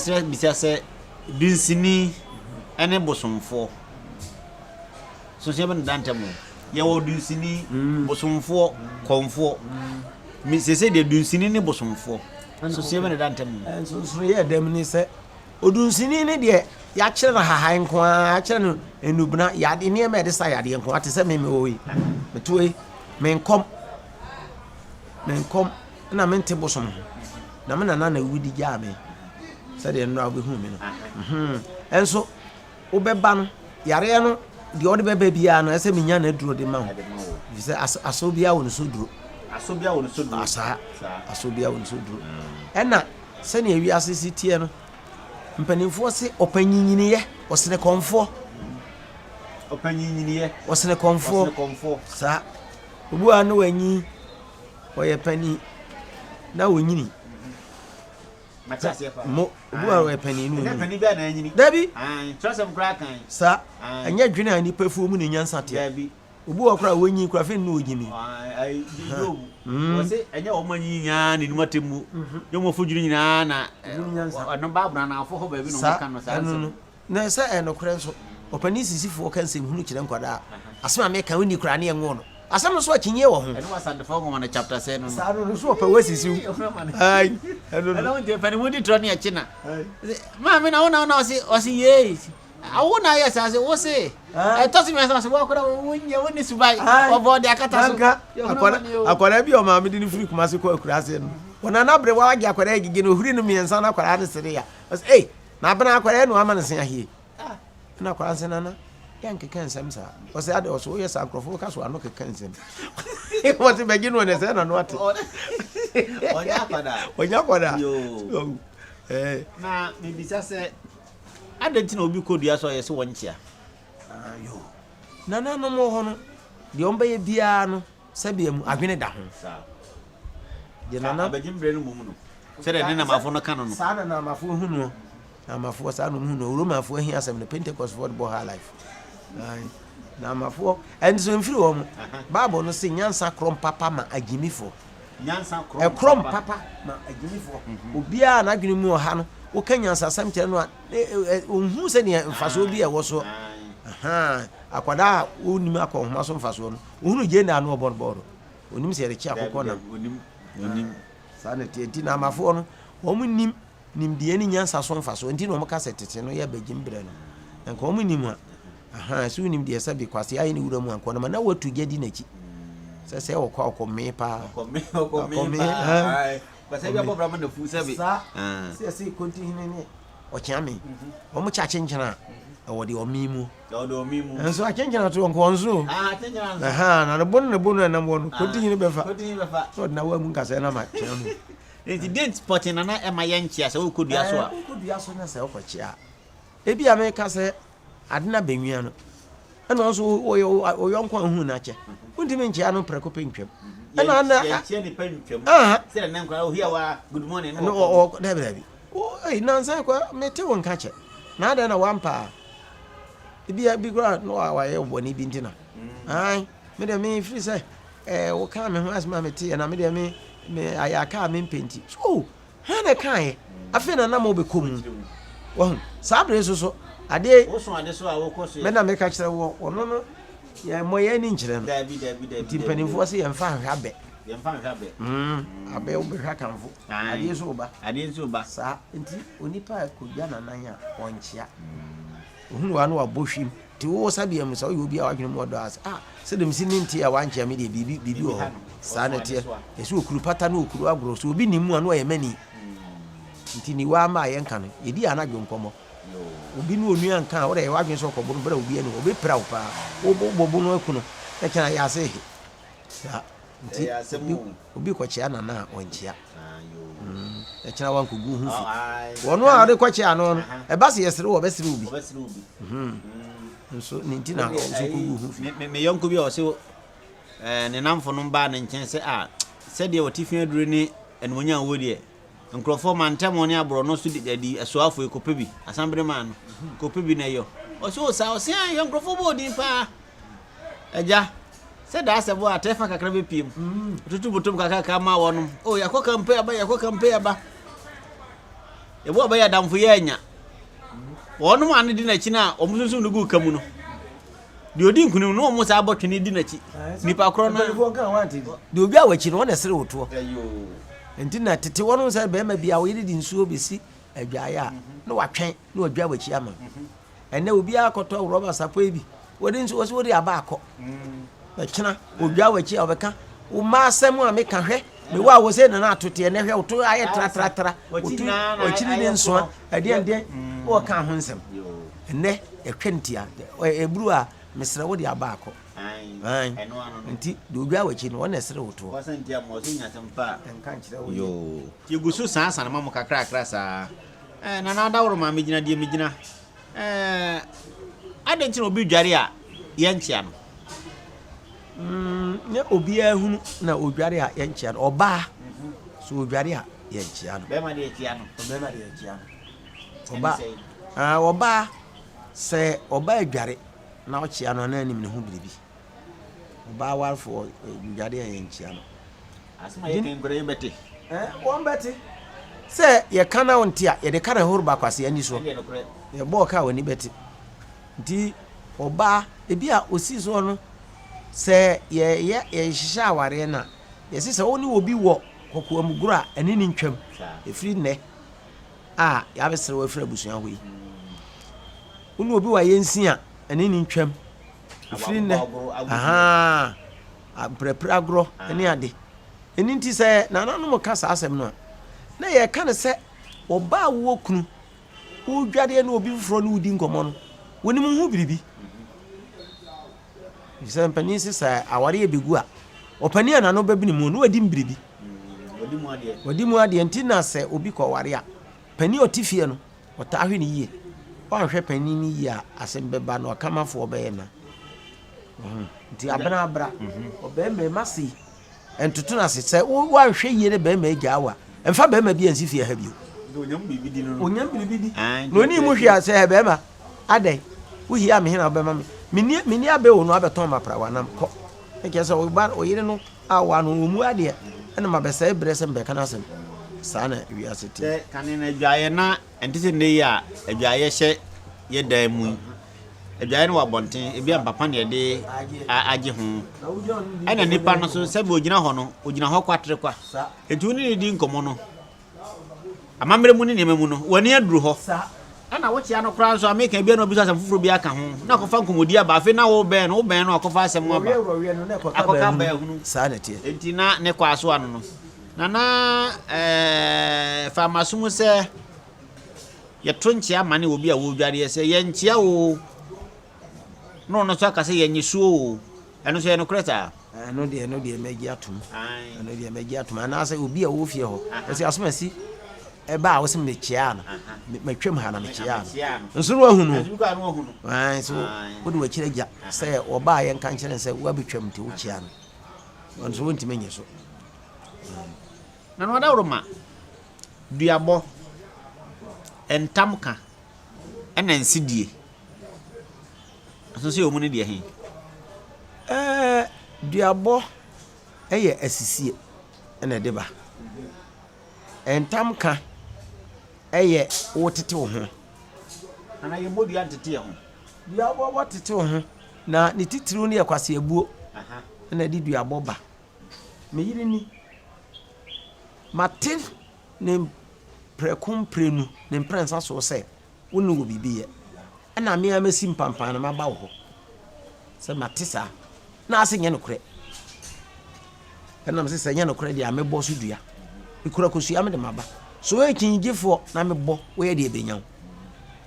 Mesrɛ bisa sɛ, dunsini ne bosomfoɔ, nsonsonoeɛ bɛn na ɛda ntam? Yɛwɔ dunsini, bosomfoɔ, kɔmfoɔ. Me seesei deɛ dunsini ne bosomfoɔ, nsonsonoeɛ bɛn na ɛda ntam? Nsonsonoeɛ a ɛda mu ne sɛ, odunsini ne deɛ yɛakyerɛ no hahae nko ara, yɛakyerɛ no nnubena, yade, nneɛma a yɛde sa yadeɛ nko ara, te sɛ me mewɔ yi, metoɔ yi, menkɔm, menkɔm. na mente bosom ho, na me nana na wu de gyaa me, sɛdeɛ nnora wobɛhuu me no. Ɛnso wobɛba no, yareɛ no, deɛ ɔde bɛba biara no, ɛsɛ menya no aduro de ma wo. Ɛfiri sɛ asɔ biara wɔ ne so duro. Asɔ biara wɔ ne so duro. Saa, asɔ biara wɔ ne so duro. Ɛna sɛdeɛ wiase si teɛ no, mpanimfoɔ se ɔpanyinyiniyɛ, ɔsene kɔmfoɔ. Ɔpanyinyiniyɛ. Ɔsene kɔmfoɔ. Saa. Obi wɔ ha no wanyi. Ɔyɛ panin na ɔnyini. Mo obi wa ɔyɛ panin na ɔnyini. Dabi. Sa ɛnyɛ dwene a nipa fuo mu na nyansa teɛ. Obi wɔ koraa wɔnyi koraa afei na ɔgyimi. Wɔse ɛnyɛ wɔn anyi nyinaa na enum atemmu. Nyɛ wɔn afodwiri nyinaa na ɛno Bible anafo hɔ baabi na wɔn ka no saa nsɛm. Na sɛ ɛyɛ nokorɛ nso, ɔpanin sisifoɔ ka nsɛmhunu kyerɛ nkwadaa a, asɛm a meka wonni koraa ne ɛnwoo no. Asɛm no so akyinnyeɛ wɔ ho. Ɛno wɔ Asantefoɔ nwoma no chapter sɛn no no. Saa no no so ɔpɛ wasisi wo. Ai, ɛno no. Ɛno nti panin mu di torɔ ne ɛkye na. Maame na wo na wo na ɔse ɔse yei. Awo na ayɛ saa se wo se. Ɛtɔ so mmiɛnsa ɔse wɔkora wo nyɛ wo ne suban. Ɔbɔ ɔde akata so. Akwadaa bi a ɔmaame de no firi Kumase kɔ akuraase no. Ɔnana bere wa wagye akwadaa gyigye no ohuri no mmiɛnsa na akwadaa no sere ya. Ɔse ei Na abena akwadaa nu ama no se ahie. Ah, ɛna akwadaa se nana, yɛ nkeka nsɛm saa. Ɔsɛ ade ɔsɛ woyɛ saa nkurɔfoɔ bɛka so ano keka nsɛm. Wɔse bɛgye no ɔnɛ sɛ na no ate. Ɔnyɛ akwadaa. Ɔnyɛ akwadaa. Yoo. Eh. Na mebisa sɛ adɛn nti na obi kɔ dua so a yɛse wɔnkyea? Ah, yoo. Nananom wɔ hɔ no, deɛ wɔbɛyɛ biara no, Sɛbea mu, adwene da ho. Saa. Deɛ nana. Abɛgye mbrɛ no mmom no, sɛdeɛ ne Namafoɔ no ka no no. Saa na Namafoɔ hu noɔ. Namafoɔ, saa na wɔn hu noɔ. Romanfoɔ ahi asɛm no, Pentecostfoɔ de bɔ high life. Aye. Namafoɔ, ɛnso so mfiri wɔn. Bible no se nyansa korɔn papa ma agyimifoɔ. Nyansa korɔn papa. Ɛkorɔn papa ma agyimifoɔ. Obiara a n'adwene mu ɔha no, woka nyansasɛm kyerɛ no a, ɔnhu sɛdeɛ mfasoɔ bi a ɛwɔ soɔ. Akwadaa a ɔnnim akɔnhoma so mfasoɔ no, Ohunu gye na ano ɔbɔ no bɔɔl no. Onim sɛ yɛde kye akokɔ nam. Onim. Onim. Saa na ɛteɛ. Nti Naamafoɔ no, wɔn nim nimdeɛ ne nyansa so mfasoɔ. Nti na wɔn ka sɛ tete no yɛ bagyim berɛ no. Na nka wɔn nim a, ahaa, sɛ wonim deɛ sɛbe kwasea ayɛ ne wura mu a, nka ɔnam a na watu gya di n'akyi. Sɛ sɛ ɔkɔ a ɔkɔ mee paa. Ɔkɔ mee, ɔkɔ mee paa. Kwasea bi abɔ bra ma na fu sɛbe. Saa, sɛ yɛse Kontihene ne Ɔkyeame, wɔn kyɛ akyenkyena a, ɛwɔ deɛ ɔmee mu. Nso akyenkyena to nko ɔnso o. Ɛhã na ne bo no ne bo no ɛnam wɔ no kontihene bɛfa. Na ɔde n'awa mu nkasɛɛ no ama kyea mu. Nti dɛn nti pɔtee na na ɛma yɛnkyea sɛ wokɔ dua so a? Wokɔ dua so na sɛ wokɔkyea a, ebi a meka sɛ ade no abɛnwia no, ɛna ɔno nso ɔyɛ wo yɔnko a wohu no akyɛ. Wontumi nkyea no prɛko pɛ ntwam. Ɛna ana yɛnkyea nipa ntwam. Sɛ na nkwadaa ohia wa good morning no ɔkɔ. Dabi dabi. Ei nansa kwa mete wo nka kyɛ. Na adɛn na wampa a? Ebia bi koraa na wayɛ wo bɔne bi nti na. Ae, me deɛ me firi sɛ eh, wokaa me ho asɛm a meteɛ na me deɛ me, me ayɛ aka a mempɛ nti. So, hwan na ɛkaeɛ? Afei na na mobɛkɔ mu. Wahu? Saa bere nso so, adeɛ Woso ade so a wokɔ so me yɛ. na meka kyerɛ woɔ, ɔno no, yɛmmɔ yɛn ani nkyerɛ no. Daabi, daabi, daabi, Nti daabi, mpanimfoɔ daabi. se yɛmfa nhwɛ abɛ. Yɛmfa nhwɛ abɛ. Mm, abɛ wobɛhwɛ akamfo. Adeɛ nso reba. Adeɛ nso reba. Saa nti onipa rekɔdwa n'anan a, ɔnkyea. Ɔhunu wa na wabɔ hwim. Nti wo sabea mu sɛ woyɛ obi a w'adwene mu ɔdɔ a, sɛ ah, sɛdeɛ mesi ne nteɛ a wankyea me deɛ biribi biribi wɔ hɔ. Saa na ɛteɛ. Yɛsɛ okuru pata ne okuru agorɔ. Sɛ obi nim mu a na ɔyɛ mani. Nti niwa ama a yɛnka no, yɛdi anadwo nkɔmmɔ. Obi ne onua nka a, wode yɛ w'adwene sɛ ɔkɔbo no berɛ a obi ani hɔ. Ɔbɛpira wo paa. Wobɔ bo no aku no, na kyɛn ayɛ ase he. Saa. Nti obi obi kɔkyea nana a ɔnkyea. Ɛkyena wankogu ho fi. Wɔn a ɔde kɔkyea no no, ɛba sɛ yɛsere wɔ ɔbɛsere obi. Nso ne nti na nso kogu ho fi. Me me yɔnko bi a ɔse ne namfo no baa ne nkyɛn sɛ a sɛdeɛ ɔte fi aduro ne animuonyam wɔ deɛ nkurɔfoɔ mantam ne aborɔ no so de adi asuafoɔ yi kɔpɛ bi asanbere maa no kɔpɛ bi na ɛyɔ ɔse o saa ɔse a yɛ nkurɔfoɔ bɔ odin paa Agya, sɛ daa sɛ bo a tɛfa kakra bɛpiem. Tutu botom kakrakra ma wɔnom. O, yɛakɔ kampe aba, yɛakɔ kampe aba. Yɛbɔ ɔbɛyɛ adamfo yɛ anya. Wɔnom a no di n'akyi no a wɔn sunsum no gu ka mu no, deɛ ɔdi nkunim no wɔn saa bɔ twene di n'akyi. Nipa korɔ no. Mpanimfoɔ ka wɔn ante. Deɛ obi a w'akyi no wɔn na ɛsere wo toɔ. Nti na tete wɔnom sɛ bɛrima bi a ɔyere de nsuo bɛsi adwaeɛ a na watwɛn na wadwa w'akyi ama. Ɛnnɛ obiara kɔtɔ rɔba sapɔ yi bi, wɔde nso wɔsi wɔde aba akɔ. Ɛkyena odwa w'akyi a ɔbɛka wo mma asɛm a meka hwɛ mewɔ a wɔ sɛ nana ato teɛ nɛ hwɛ woto ayɛ tratratra woto akyiri ne nsoa ɛdeɛn deɛn wɔka ho nsɛm. Ɛnnɛ ɛtwa ntia ɛburu a mesrɛ wode aba akɔ. Nti deɛ odwa w'akyi no wɔn na ɛsere wo toɔ. Nka nkyerɛ wo yɛ. Yɛgu so saasane ma mo kakrakra saa. Eh, Nana Adaworo ma megyina deɛ megyina. Eh, adɛn nti na obi dware a yɛnkyea no? Mm, nyɛ obiara hunu na odware a yɛnkyea no. Ɔbaa, mm-hmm. so odware a yɛnkyea no. Bɛrima deɛ yɛkyea no. Ɔbɛrima deɛ yɛkyea no. Ɔbaa, ah, ɔbaa, sɛ ɔbaa adware na ɔkyea no anaa anim ne ho biribi. Ɔbaa warefoɔ dware a yɛnkyea no. Asɛm a yɛka yi nkwadaa yi bɛte. Ɛɛ, wɔn bɛte. Sɛ yɛka na wonte a, yɛde ka na ɛhoro ba kwasea ani soɔ. Ɛndeɛ nokorɛ. Yɛbɔɔ ka a w'ani bɛte. Nti ɔbaa, ebi a ɔsii soɔ no, sɛ yɛyɛ yɛhyehyɛ awareɛ no a, yɛse sɛ wo ne obi wɔ kɔkoam gorɔ a, ɛne no ntwam. Ɛfiri nnɛ a yɛabɛsrɛ wo afiri abusua hɔ yi. Wo ne obi wɔ ayɛnsi a, ɛne no ntwam. Ɛfiri nnɛ, ahaa. Aprɛprɛ agorɔ ne ade. Ɛno nti sɛ nananom ka saa asɛm no a, na yɛreka no sɛ ɔbaa a wowɔ kunu, woredwareɛ ne obi foforɔ ne wodi nkɔmmɔ no, wɔnim wo ho biribi. Sɛ mpanin se sɛ awareɛ bɛgu a, ɔpanin a n'ano bɛbene mu no, wadi mu biribi. Wadi mu adeɛ nti na sɛ obi kɔware a, panin a ɔte fie no, ɔtaa hwɛ no yie. Woanhwɛ panin no yie a, asɛm bɛba na ɔkamafoɔ bɛyɛ na. Nti abena abra ɔbɛrima yi mase yi ntoto no ase sɛ woanhwɛ yie ne bɛrima yi gyaa wo a mfa bɛrima bi ansi fie ha bio. Onyam biribi di no. Onyam biribi di. Na oni mu hwee a sɛ bɛrima adɛn wohia me hena wobɛma me menni menni abɛ o no abɛtɔn ma prawa nam kɔ. Ɛkyɛ sɛ ɔba ɔyere no a ɔwa no ɔmu adeɛ ɛna mabɛsɛe berɛ sɛ mebɛka no asɛm. Saa na wiase te. Sɛ kane no adwaeɛ na Ɛnte sɛ nnɛ yi a adwaeɛ hyɛ yɛ dan mu yi. Adwaeɛ no wɔ abɔnten, ebi a mpapa na yɛde agye ho. Ɛna nipa no nso sɛbi ogyina hɔ no, ogyina hɔ kwatere kwa. Enti wo ne no di nkɔmmɔ no, amammerɛ mu ne nneɛma mu no, w'ani aduru hɔ. Ɛna wokyea no koraa nso a, meka ebi a na wabisa asɛm foforɔ bi aka ho, na akɔfa nkɔmmɔdi aba. Afei na wobɛn no, wobɛn no akɔfa asɛm aba. Akɔka baahunu. Enti na ne kɔ aso ano no. Nana eh, fa m'aso mu sɛ yɛto nkyea ma ne obi a wɔredwareɛ sɛ yɛnkyea o, na ɔno nso aka sɛ yɛnye soɔ o, ɛno nso yɛ nokorɛ saa? Ɛno deɛ, ɛno deɛ mɛgye atom. Ɛno deɛ mɛgye atom. Anaasɛ obi a ɔwɔ fie hɔ, ɔsɛ asomasi ɛba a ɔsɛ mekyeaa no, matwam ha na mekyeaa no. Nso no wahu no. Ae, so wode w'akyiri agya sɛ ɔbaa yɛnka nkyerɛ no sɛ woabɛtwam nti wokyea no. Ɔno nso wontumi nye so. Na no adaworoma, duabɔ, ntamka, ɛna nsedie. Nso sɛ wɔn ne deɛ he? Ɛɛ, duabɔ yɛ asisie na ɛde ba. Ntamka yɛ wotete wo ho. Anaa yɛmmɔ dua ntete yɛn ho. Duabɔ wɔtete wo ho, na ne titiriw no yɛ kwaseabuo na ɛde duabɔ ba. Me yere ni. Mate ne prɛko mprenu, ne mprɛnsa soɔ sɛ wo ne wɔ biribi yɛ. Ɛna me ara masi mpampan na maba wo hɔ sɛ mate saa. Na ase nyɛ nokorɛ. Ɛna mese sɛ nyɛ nokorɛ deɛ a mɛbɔ so dua. Mekura kosua mede maba. So woyɛ kyinnyegyefoɔ na mebɔ woyɛ deɛ ɛbɛnya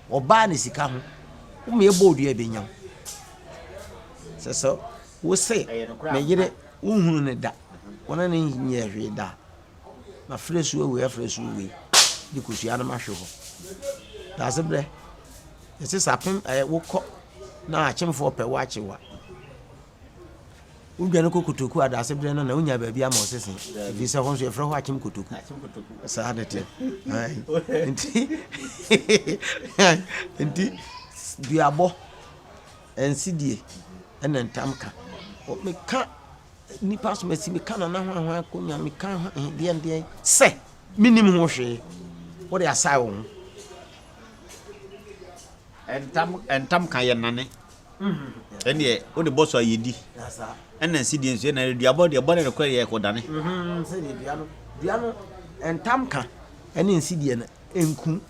wo. Ɔbaa ne sika ho. Wo meyɛ bɔ dua ɛbɛnya wo. Sɛ sɛ Wo se, Me yere, wonhunu no da, wo ne no nyɛɛ hwee da. Mafrɛ suo wei afrɛ suo wei de kosua no mahwe hɔ. Daasebrɛ, yɛse sɛ apem ɛɛ wokɔ na akyemfoɔ pɛ wo akye wo a, wodwane kɔ kotoku a daasebrɛ no na wonya baabi ama wo sese ɛfiri sɛ hɔ nso yɛfrɛ hɔ akyem kotoku. Saa ne teɛ. Nti nti duabɔ nsedie ɛna ntam ka. Meka nnipa asomasi, meka Nana hwan hwan akonnwa, meka deɛn deɛn sɛ mennim ho hwee. Wode asae wo ho. Ntam ntam ka yɛ nane. Ɛnneɛ wode bɔ so a yɛdi. Ɛna nsideɛ nso ɛna duabɔ deɛ bɔ ne nokorɛ deɛ ɛkɔdane. Sɛdeɛ dua no dua no ntam ka ɛne nsideɛ no nku.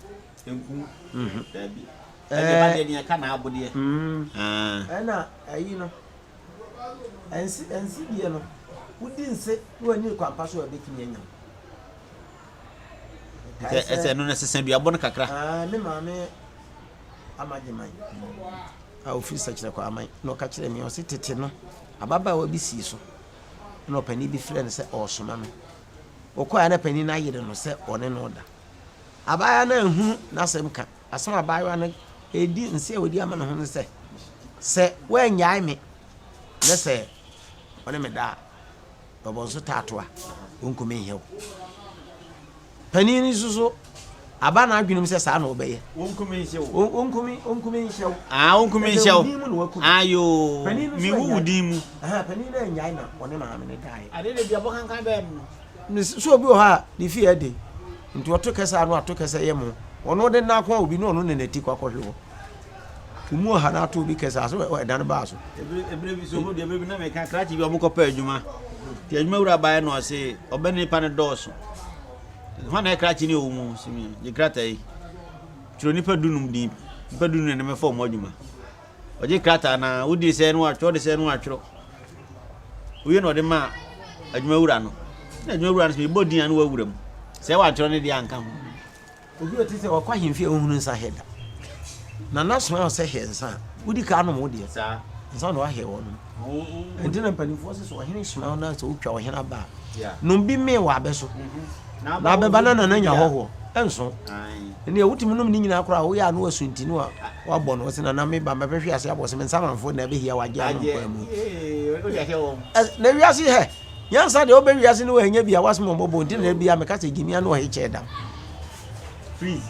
Nku. Daabi. Ɛdeɛ ba deɛ deɛ ɛka na abodeɛ. Ɛna ayi no nsi nsideɛ no wodi nse na wani kwampa so a ɛbɛtumi anya wo. Sɛ ɛsɛ no na sesa duabɔ no kakra. Me maame Ama Gyeman a ɔfiri Sɛkyerɛ Kwaman na ɔka kyerɛɛ me, ɔse tete no ababaawa bi sii so na ɔpanin bi frɛɛ no sɛ ɔresoma no. Ɔkɔeɛ na panin no ayere no sɛ ɔne no da. Abaayewa no anhunu n'asɛm ka. Asɛm a abaayewa no redi nse a ɔdi ama ne ho ne sɛ, sɛ woannyae me na sɛ ɔne me da a, bɛbɔ nso taatoa, ɔnkumi nhɛ wo. Panin no nso so aba n'adwene mu sɛ saa na ɔbɛyɛ. Wonkumi nhyɛ wo. Wonkumi wonkumi nhyɛ wo. Ah, wonkumi nhyɛ wo. Din mu na wakum. Ayo. Panin no Mi wu wo din mu. Aha, panin no anyae na ɔne maame no daeɛ. Ade de duabɔ kankan bɛn no. Ne so obi wɔ hɔ a ne fie ɛde nti ɔto kɛsɛ ano ato kɛsɛ yɛ mo. Ɔno de n'ako a obi ne ɔno ne n'ati kɔ akɔhwe hɔ. Omu ɔha na ato obi kɛsɛ aso ɛdan baa so. Ebere bi so obi ebere bi na meka krakye bi ɔmo kɔpɛ adwuma. Ti adwuma wura baeɛ na ɔse ɔbɛ nipa no dɔɔso. Hwan na ɛkrakye ne ɔwɔ mu si mi gye krataa yi. Twerɛ nipa dunum din nipa dunum na ne mɛfa ɔmo adwuma. Ɔgye krataa na wodi sɛ no atwerɛ ɔde sɛ no atwerɛ. Wowie na ɔde ma adwuma wura no. Na adwuma wura no sɛ mebɔ din a na wawura mu. Sɛ wantwerɛ ne deɛ anka ho. Obi a ɔte sɛ ɔkɔ ahemfie a ɔnhunu nsa hɛ da. Nana soma wo sɛ hɛ nsa a, wodi ka nom wo deɛ. Nsa na wahɛ wɔ nom. Ɛnti na mpanimfoɔ sɛ sɛ ɔhene soma wo na sɛ wotwa ɔhene aba a, nom bi mee wɔ abɛ so. Mhm. Na abɛba na nana nya hɔhoɔ. Ɛnso. Ɛnneɛ wotumi nom ne nyinaa koraa woyɛ a na wasu nti na wabɔ no. Ɔsɛ nana me ba mɛbɛhwe ase abɔ sɛ me nsamanfoɔ na ɛbɛhia wagye anom kwan mu. Na wiase hɛ. Nyansa deɛ wobɛ wiase no wanya bi a wasoma ɔmɔbɔ nti na bia meka sɛ gyimia no ɔhe kyɛɛ dam. Freeze.